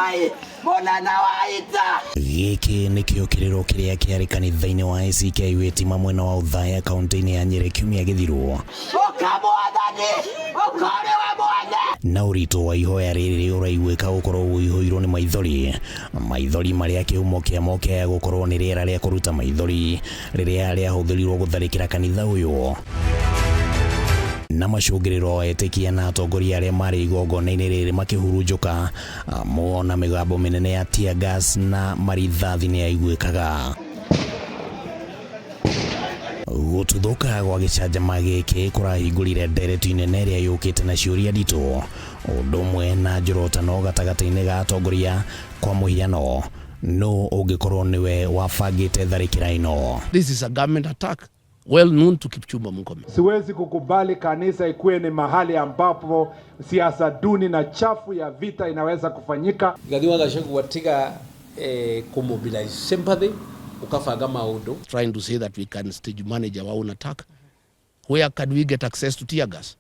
Ngai mũnene wa ita. Gĩkĩ nĩkĩo kĩrĩro kĩrĩa kĩarĩ kanitha-inĩ wa ACK Wĩtima mwena wa Othaya kaunti-inĩ ya Nyĩrĩ kiumia gĩthiru. Ũka Mwathani, ũka ũrĩ we mwene. Na ũritũ wa ihoya rĩrĩ ũraiguĩka gũkorwo ũihũirwo nĩ maithori, maithori marĩa kĩhumo kĩamo kĩaya gũkorwo nĩ rĩera rĩa kũruta maithori rĩrĩa rĩahũthĩrirwo gũtharĩkĩra kanitha ũyũ. Na macũngĩrĩro etĩkia na atongoria arĩa marĩ igongona-inĩ rĩrĩ makĩhurunjũka amu ona mĩgambo mĩnene ya tear gas na marithathi nĩ yaiguĩkaga. Gũtuthũka gwa gĩcanjama gĩkĩ kũrahingũrire ndereti nene ĩrĩa yũkĩte na ciũria nditũ ũndũ ũmwe na njũrotano gatagatĩ-inĩ ga atongoria. Kwa mũhiano, nũ ũngĩkorwo nĩwe wabangĩte tharĩkĩra ĩno? This is a government attack well known to Kipchumba Murkomen. Siwezi kukubali kanisa ikuwe ni mahali ambapo siasa duni na chafu ya vita inaweza kufanyika. Rigathi wa Gachagua tiga kumobilize sympathy ukabanga maũndũ. Trying to say that we can stage manage our own attack. Where can we get access to tear gas?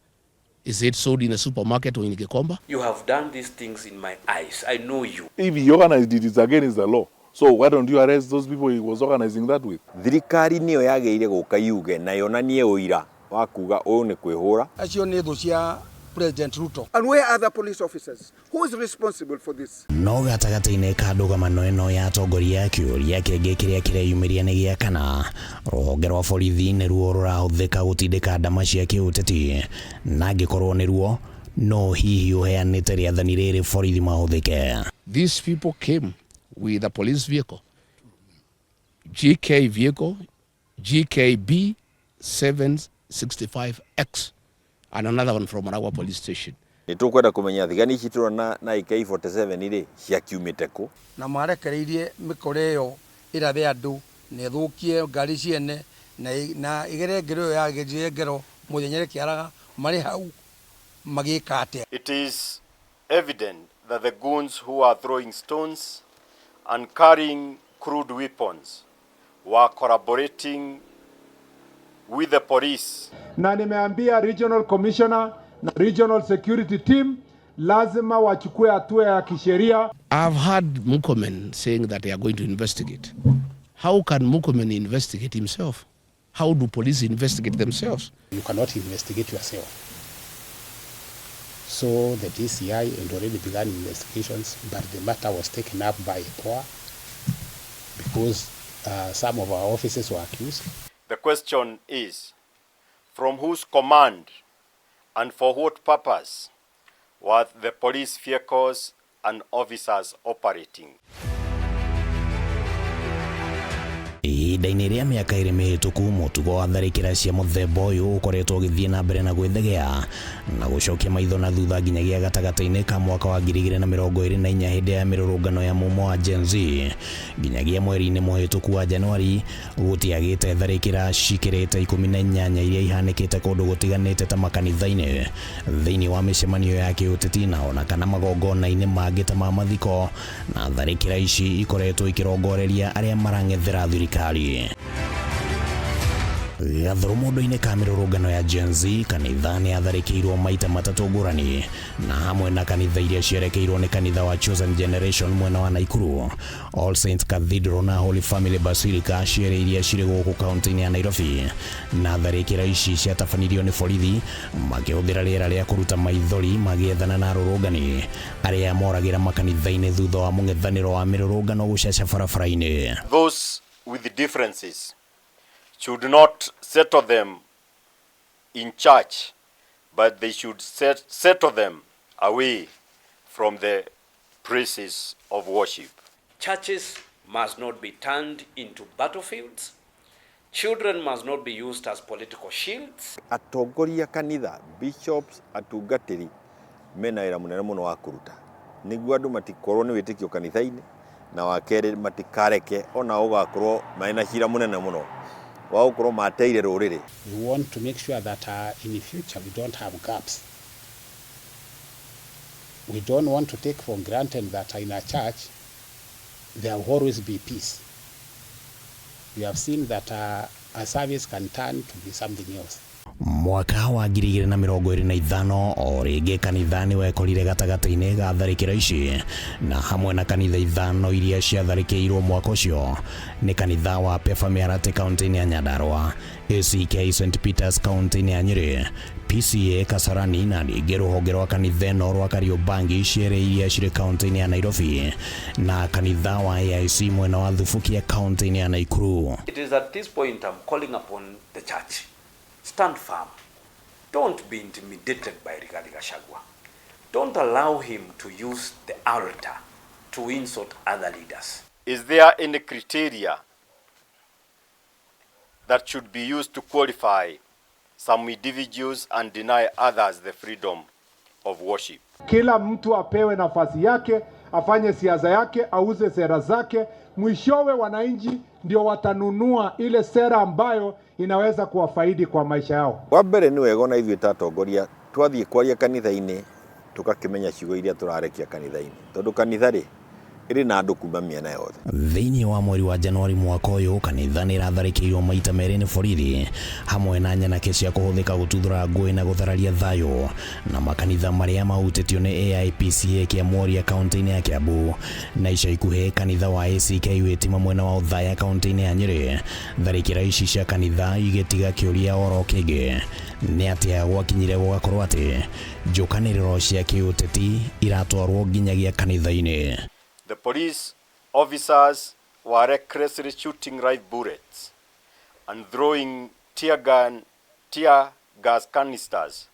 Is it sold in a supermarket or in Gikomba? You have done these things in my eyes. I know you. If he organized it, it's against the law. So why don't you arrest those people he was organizing that with? Thirikari nĩyo yagĩrĩire gũka yuge na yonanie ũira wa kuga ũyũ nĩ kwĩhũra. Acio nĩ thũ cia President Ruto. And where are the police officers? Who is responsible for this? No gatagatĩ-inĩ ka ndũgamano ĩno ya atongoria, kĩũria kĩngĩ kĩrĩa kĩreyumĩria nĩ gĩa kana rũhonge rwa borithi nĩruo rũrahũthĩka gũtindĩka ndama cia kĩũteti, na angĩkorwo nĩruo, no hihi ũheanĩte rĩathani rĩrĩ borithi mahũthĩke? These people came with a police vehicle, GK vehicle, GKB 765X, and another one from Maragua Police Station. Nĩ tũkwenda kũmenya thigari ici tũrona na AK47 rĩ ciakiumĩte kũ. Na marekereirie mĩkora ĩyo ĩrathe andũ na ĩthũkie ngari ciene na ĩgere ngero ĩyo yagerire ngero mũthenya ĩkĩaraga marĩ hau magĩka atĩa. It is evident that the goons who are throwing stones and carrying crude weapons were collaborating with the police. Na nimeambia regional commissioner na regional security team lazima wachukue hatua ya kisheria. I've heard Murkomen saying that they are going to investigate. How can Murkomen investigate himself? How do police investigate themselves? You cannot investigate yourself. So the DCI had already begun investigations, but the matter was taken up by IPOA because some of our officers were accused. The question is, from whose command and for what purpose were the police vehicles and officers operating? Ihinda-inĩ rĩa mĩaka ĩrĩ mĩhĩtũku, mũtugo wa tharĩkĩra cia mũthemba ũyũ ũkoretwo ũgĩthiĩ na mbere na gwĩthegea na gũcokia maitho na thutha nginyagia gatagatĩ-inĩ ka mwaka wa 2024 hĩndĩ ya mĩrũrũngano ya mumo wa Gen Z nginyagia mweri-inĩ mũhĩtũku wa Januari, gũtiagĩte tharĩkĩra cikĩrĩte 18 iria ihanĩkĩte kũndũ gũtiganĩte ta makanitha-inĩ, thĩinĩ wa mĩcemanio ya kĩũteti na ona kana magongona-inĩ mangĩ ta ma mathiko, na tharĩkĩra ici ikoretwo ikĩrongoreria arĩa marang'ethera thirikari. Gathũrũ mũndũ-inĩ ka mĩrũrũngano ya Gen Z, kanitha nĩ atharĩkĩirwo maita matatũ ngũrani, na hamwe na kanitha iria cierekeirwo nĩ kanitha wa Chosen Generation mwena wa Naikuru, All Saints Cathedral na Holy Family Basilica cierĩ iria cirĩ gũkũ kaunti-inĩ ya Nairobi. Na tharĩkĩra ici ciatabanirio nĩ borithi makĩhũthĩra rĩera rĩa kũruta maithori magĩethana na arũrũngani arĩa moragĩra makanitha-inĩ thutha wa mũng'ethanĩro wa mĩrũrũngano gũcaca barabara-inĩ. Those with differences should not settle them in church, but they should settle them away from the places of worship. Churches must not be turned into battlefields. Children must not be used as political shields. Atongoria kanitha, bishops, atungatĩri mena wĩra mũnene mũno wa kũruta nĩguo andũ matikorwo nĩ wĩtĩkio kanitha-inĩ, na wa kerĩ matikareke ona ũgakorwo marĩ na cira mũnene mũno wa gũkorwo mateire rũrĩrĩ. We want to make sure that in the future we don't have gaps. We don't want to take for granted that in a church there will always be peace. We have seen that a service can turn to be something else. Mwaka wa 2025 o rĩngĩ kanitha nĩ wekorire gatagatĩ-inĩ ga tharĩkĩro ici, na hamwe na kanitha 5 iria ciatharĩkĩirwo mwaka ũcio nĩ kanitha wa Pefa Mĩharatĩ kaunti-inĩ ya Nyandarua, ACK St Peters kaunti-inĩ ya Nyĩrĩ, PCA Kasarani na ningĩ rũhonge rwa kanitha ĩno rwa Kariobangi cierĩ iria cirĩ kaunti-inĩ ya Nairobi na kanitha wa AIC mwena wa Thubukia kaunti-inĩ ya Nakuru. It is at this point I'm calling upon the church. Stand firm. Don't be intimidated by Rigathi Gachagua. Don't allow him to use the altar to insult other leaders. Is there any criteria that should be used to qualify some individuals and deny others the freedom of worship? Kila mtu apewe nafasi yake, afanye siasa yake, auze sera zake. Mwishowe wananchi ndio watanunua ile sera ambayo inaweza kuwafaidi kwa maisha yao. Wa mbere nĩ wega ona ithuĩ ta atongoria twathiĩ kwaria kanitha-inĩ tũgakĩmenya ciugo iria tũrarekia kanitha-inĩ, tondũ kanitha rĩ ĩrĩ na andũ kuma mĩena yothe. Thĩinĩ wa mweri wa Januari mwaka ũyũ, kanitha nĩ ĩratharĩkĩirwo maita merĩ nĩ borithi hamwe na nyanake cia kũhũthĩka gũtuthũra ngũĩ na gũthararia thayũ, na makanitha marĩa mahutĩtio nĩ AIPCA kĩa Mworia kaunti-inĩ ya Kiambu, na ica ikuhĩ kanitha wa ACK Wĩtima mwena wa Othaya kaunti-inĩ ya Nyĩrĩ. Tharĩkĩra ici cia kanitha igĩtiga kĩũria oro kĩngĩ, nĩ atĩa gwakinyire gũgakorwo atĩ njũkanĩrĩro cia kĩũteti iratwarwo nginyagia kanitha-inĩ? The police officers were recklessly shooting live bullets and throwing tear gas canisters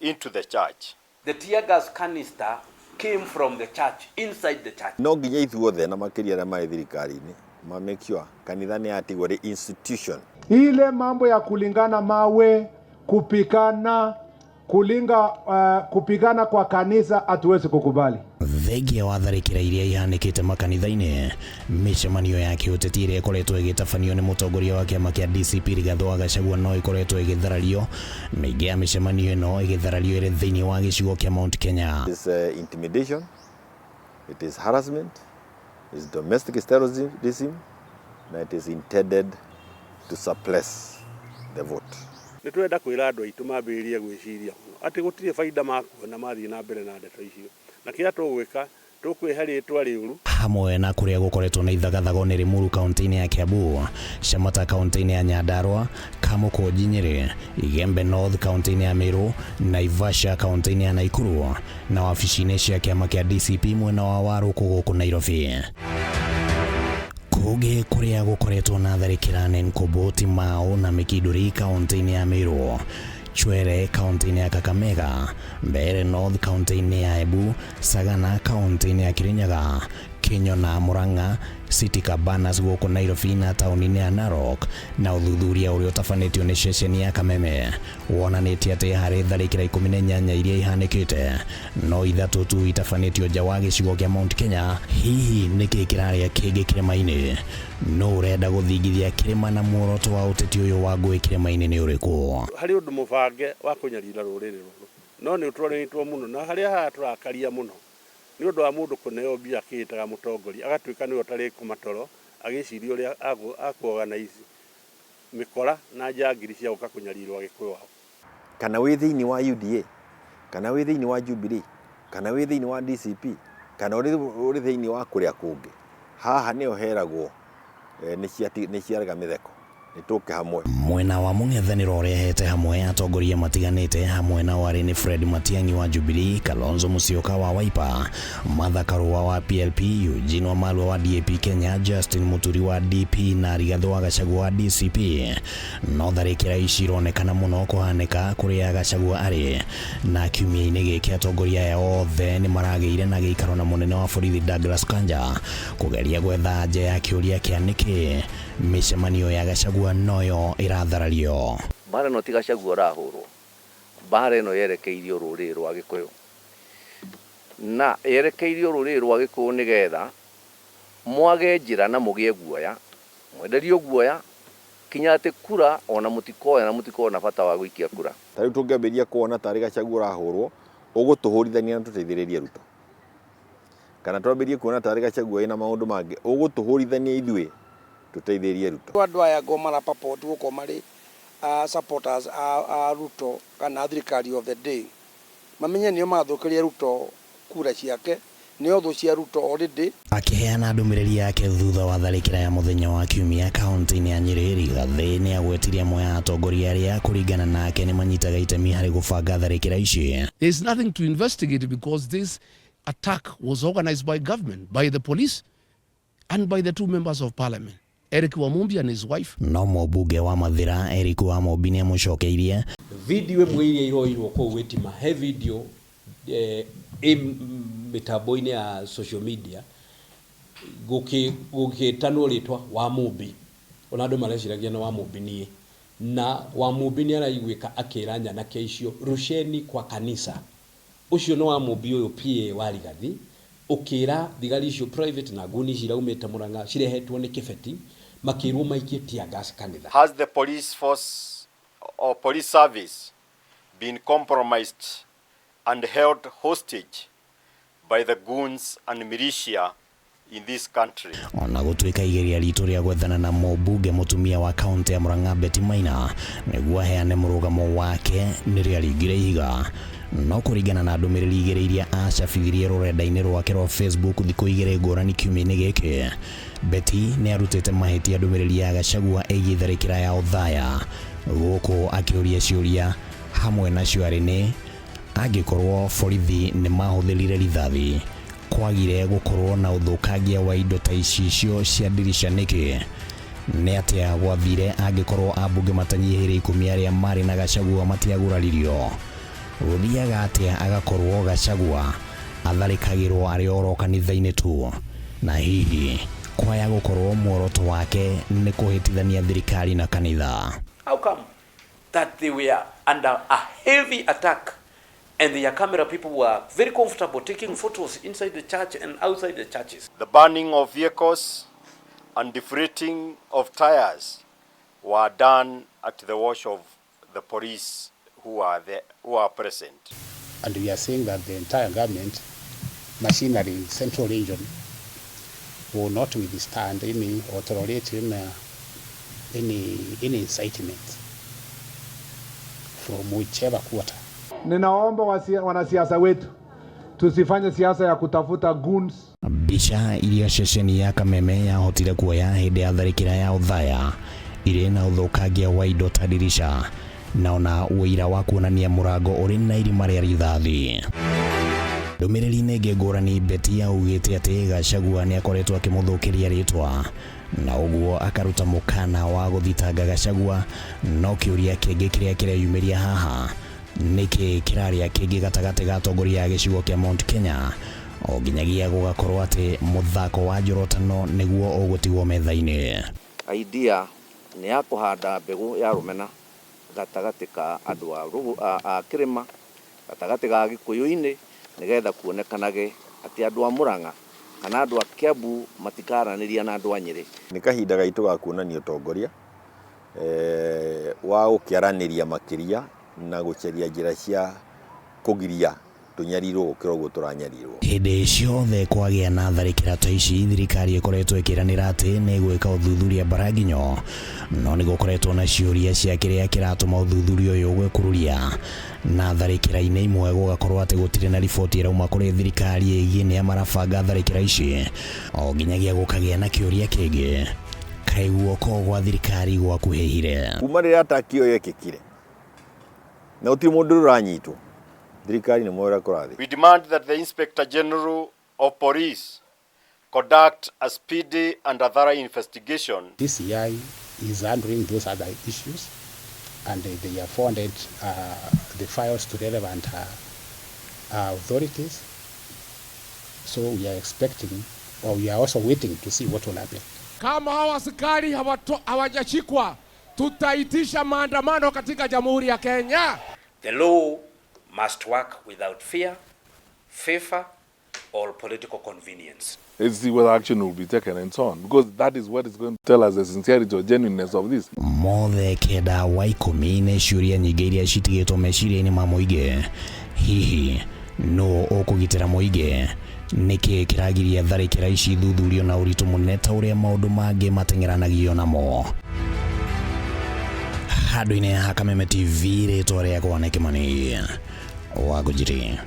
into the church. The tear gas canister came from the church, inside the church. No nginya ithuothe na makĩria arĩa marĩ thirikari-inĩ ma make sure kanitha nĩ yatigwo ĩrĩ institution. Ile mambo ya kulingana mawe, kupikana, kulinga, kupigana kwa kanisa hatuwezi kukubali. Thengia wa tharĩkĩra iria ihanĩkĩte makanitha-inĩ, mĩcemanio ya kĩũteti ĩrĩa ĩkoretwo ĩgĩtabanio nĩ mũtongoria wa kĩama kĩa DCP Rigathĩ wa Gachagua no ĩkoretwo ĩgĩtharario, mĩingĩ ya mĩcemanio ĩno ĩgĩtharario ĩrĩ thĩinĩ wa gĩcigo kĩa Mount Kenya. It is intimidation, it is harassment, it is domestic terrorism, and it is intended to suppress the vote. Nĩ tũrenda kwĩra andũ aitũ mambĩrĩrie gwĩciria mũno atĩ gũtirĩ baida makuona mathiĩ na mbere na ndeto icio, na kĩrĩa tũgwĩka tũkwĩhe rĩtwa rĩũru. Hamwe na kũrĩa gũkoretwo na ithagathago nĩ Limuru kaunti-inĩ ya Kiambu, Shamata kaunti-inĩ ya Nyandarua, Kamukunji Nyĩrĩ, Igembe North kaunti-inĩ ya Meru, Naivasha kaunti-inĩ ya Nakuru na wabici-inĩ cia kĩama kĩa DCP mwena wa Waruku gũkũ Nairobi. Kũngĩ kũrĩa gũkoretwo na tharĩkĩra nĩ Nkoboti, Mau na Mikinduri kaunti-inĩ ya Meru, Chwele kaunti-inĩ ya Kakamega, Mbeere North kaunti-inĩ ya Embu, Sagana kaunti-inĩ ya Kirinyaga, Kinyona, Murang'a, City Cabanas gũkũ Nairobi na taũni-inĩ ya Narok, na ũthuthuria ũrĩa ũtabanĩtio nĩ ceceni ya Kameme wonanĩtie atĩ harĩ tharĩkĩra 18 iria ihanĩkĩte no 3 tu itabanĩtio nja wa gĩcigo kĩa Mount Kenya. Hihi nĩkĩ kĩrarĩa kĩngĩ kĩrĩma-inĩ? No ũrenda gũthingithia kĩrĩma na muoroto wa ũteti ũyũ wa ngũĩ kĩrĩma-inĩ nĩ ũrĩkũ? Harĩ ũndũ mũbange wa kũnyarira rũrĩrĩ rũrũ, no nĩ ũtwarĩtwo mũno na harĩa haha tũrakaria mũno nĩ ũndũ wa mũndũ kũneo mbia akĩĩtaga mũtongoria agatuĩka nĩwe ũtarĩ kũmatoro agĩciria ũrĩa akuorganize mĩkora na njangiri cia gũka kũnyarirwo Agĩkũyũ ao. Kana wĩ thĩinĩ wa UDA, kana wĩ thĩinĩ wa Jubilee, kana wĩ thĩinĩ wa DCP, kana ũrĩ thĩinĩ wa kũrĩa kũngĩ, haha nĩho heragwo nĩ ciarega mĩtheko, nĩ tũke hamwe. Mwena wa mũng'ethanĩro ũrehete hamwe atongoria matiganĩte, hamwe na warĩ nĩ Fred Matiang'i wa Jubilee, Kalonzo Musyoka wa Wiper, Martha Karua wa PLP, Eugene Wamalwa wa DAP Kenya, Justin Muturi wa DP na Rigathĩ wa Gachagua wa DCP. No tharĩkĩra ici ironekana mũno kũhanĩka kũrĩa Gachagua arĩ, na kiumia-inĩ gĩkĩ atongoria aya othe nĩ maragĩire na gĩikaro na mũnene wa borithi Douglas Kanja kũgeria gwetha anja ya kĩũria kĩa nĩkĩ mĩcemanio ya Gachagua noyo ĩratharario. Mbara ĩno ti Gachagua ũrahũrwo, mbara ĩno yerekeirio rũrĩrĩ rwa Gĩkũyũ, na yerekeirio rũrĩrĩ rwa Gĩkũyũ nĩgetha mwage njĩra na mũgĩe guoya, mwenderio guoya kinya atĩ kura ona mũtikoya na mũtikona bata wa gũikia kura. Ta rĩu tũngĩambĩrĩria kuona tarĩ Gachagua ũrahũrwo, ũgũtũhũrithania na tũteithĩrĩrie Ruto. Kana twambĩrĩrie kuona tarĩ Gachagua ĩna maũndũ mangĩ, ũgũtũhũrithania ithuĩ tũteithĩrĩrie Ruto. Andũ aya ngo marapapoti gũkorwo marĩ a supporters a Ruto kana a thirikari of the day mamenye nĩo marathũkĩria Ruto kura ciake, nĩo thũ cia Ruto already. Akĩheana ndũmĩrĩri yake thutha wa tharĩkĩra ya mũthenya wa Kiumia kaunti-inĩ ya Nyĩrĩ, Rigathĩ nĩ agwetire amwe a atongoria arĩa kũringana nake nĩ manyitaga itemi harĩ gũbanga tharĩkĩra ici. There is nothing to investigate because this attack was organized by government, by the police and by the two members of parliament, Eric Wamumbi and his wife. No mũmbunge wa Mathira Eric Wamumbi nĩ amũcokeirie. Video ĩmwe iria iroirwo kũu Witima, he video ĩ mĩtambo-inĩ ya social media gũgĩtanwo rĩtwa Wamumbi, ona andũ mareciragia nĩ Wamumbi niĩ, na Wamumbi nĩ araiguĩka akĩra nyanake icio rusheni kwa kanisa. Ũcio nĩ Wamumbi ũyũ PA wa Rigathi ũkĩra thigari icio private na nguni ici iraumĩte Murang'a cirehetwo nĩ Kĩbeti, makĩrwo maikie tear gas kanitha. Has the police force or police service been compromised and held hostage by the goons and militia in this country? Ona gũtuĩka igeria ritũ rĩa gwethana na mũmbunge mũtumia wa kaunti ya Murang'a Betty Maina nĩguo aheane mũrũgamo wake nĩ rĩaringire ihiga, no kũringana na ndũmĩrĩri igĩrĩ iria acabithirie rũrenda-inĩ rwake rwa Facebook thikũ igĩrĩ ngũrani kiumia-inĩ gĩkĩ, Betty nĩ arutĩte mahĩtia ndũmĩrĩri ya Gachagua ĩgiĩ tharĩkĩra ya Othaya, gũkũ akĩũria ciũria hamwe nacio arĩ nĩ angĩkorwo borithi nĩ mahũthĩrire rithathi kwagire gũkorwo na ũthũkangia wa indo ta icicio cia ndirica nĩkĩ? Nĩ atĩa gwathire angĩkorwo ambunge matanyihĩire 10 arĩa marĩ na Gachagua matiaguraririo? Gũthiaga atĩa agakorwo Gachagua atharĩkagĩrwo arĩ oro kanitha-inĩ tu? Na hihi kwaya gũkorwo muoroto wake nĩ kũhĩtithania thirikari na kanitha? How come that they were under a heavy attack and their camera people were very comfortable taking photos inside the church and outside the churches? The burning of vehicles and deflating of tires were done at the watch of the police who are there, who are present. And we are saying that the entire government machinery in Central Region will not withstand any or tolerate any incitement from whichever quarter. Ninaomba wanasiasa wetu tusifanye siasa ya kutafuta goons. Mbica iria ceceni ya Kameme yahotire kuoya hĩndĩ ya tharĩkĩra ya Othaya irĩ na ũthũkangia wa indo ta ndirica na ona ũira wa kuonania mũrango ũrĩ na irima rĩa rithathi. Ndũmĩrĩri-inĩ ĩngĩ ngũrani, Betty augĩte atĩ Gachagua nĩ akoretwo akĩmũthũkĩria rĩtwa na ũguo akaruta mũkana wa gũthitanga Gachagua. No kĩũria kĩngĩ kĩrĩa kĩreyumĩria haha nĩkĩ kĩrarĩa kĩngĩ gatagatĩ ga atongoria a gĩcigo kĩa Mount Kenya, o nginyagia gũgakorwo atĩ mũthako wa njorotano nĩguo ũgũtigwo metha-inĩ. Idea nĩ ya kũhanda mbegũ ya rũmena gatagatĩ ka andũ a kĩrĩma, gatagatĩ ga Gĩkũyũ-inĩ, nĩgetha kuonekanage atĩ andũ a Murang'a kana andũ a Kiambu matikaranĩria na andũ a Nyĩrĩ. Nĩ kahinda gaitũ ga kuonania ũtongoria wa gũkĩaranĩria makĩria na gũcaria njĩra cia kũgiria tũnyarirwo gũkĩra ũguo tũranyarirwo. Hĩndĩ ciothe kwagĩa na tharĩkĩra ta ici, thirikari ĩkoretwo ĩkĩranĩra atĩ nĩ ĩgwĩka ũthuthuria mbaranginyo, no nĩ gũkoretwo na ciũria cia kĩrĩa kĩratũma ũthuthuria ũyũ gwĩkururia, na tharĩkĩra-inĩ imwe gũgakorwo atĩ gũtirĩ na riboti ĩrauma kũrĩ thirikari ĩgiĩ nĩa marabanga tharĩkĩra ici, o nginyagia gũkagĩa na kĩũria kĩngĩ, kaĩ guoko gwa thirikari gwakuhĩhire? Kuma rĩrĩa attack ĩyo yekĩkire na gũtirĩ mũndũ ũranyitwo, thirikari nĩ moĩ ũrĩa kũrathiĩ. We demand that the Inspector General of Police conduct a speedy and a thorough investigation. DCI is handling those other issues, and they have forwarded the files to relevant authorities. So we are expecting, or we are also waiting to see what will happen. Kama hawa askari hawajashikwa, tutaitisha maandamano katika Jamhuri ya Kenya. The law must work without fear, favor, or political convenience. Let's see whether action will be taken and so on, because that is what is going to tell us the sincerity or genuineness of this. Mothe kenda wa ikũmi nĩ ciũria nyingĩ iria citigĩtwo meciria-inĩ ma mũingĩ. Hihi nũ ũkũgitĩra mũingĩ? Nĩkĩ kĩragiria tharĩkĩra ici thuthurio na ũritũ mũnene ta ũrĩa maũndũ mangĩ mateng'eranagio namo? Handũ-inĩ ha Kameme TV, rĩtwa rĩakwa nĩ Kĩmani wa Ngũnjiri.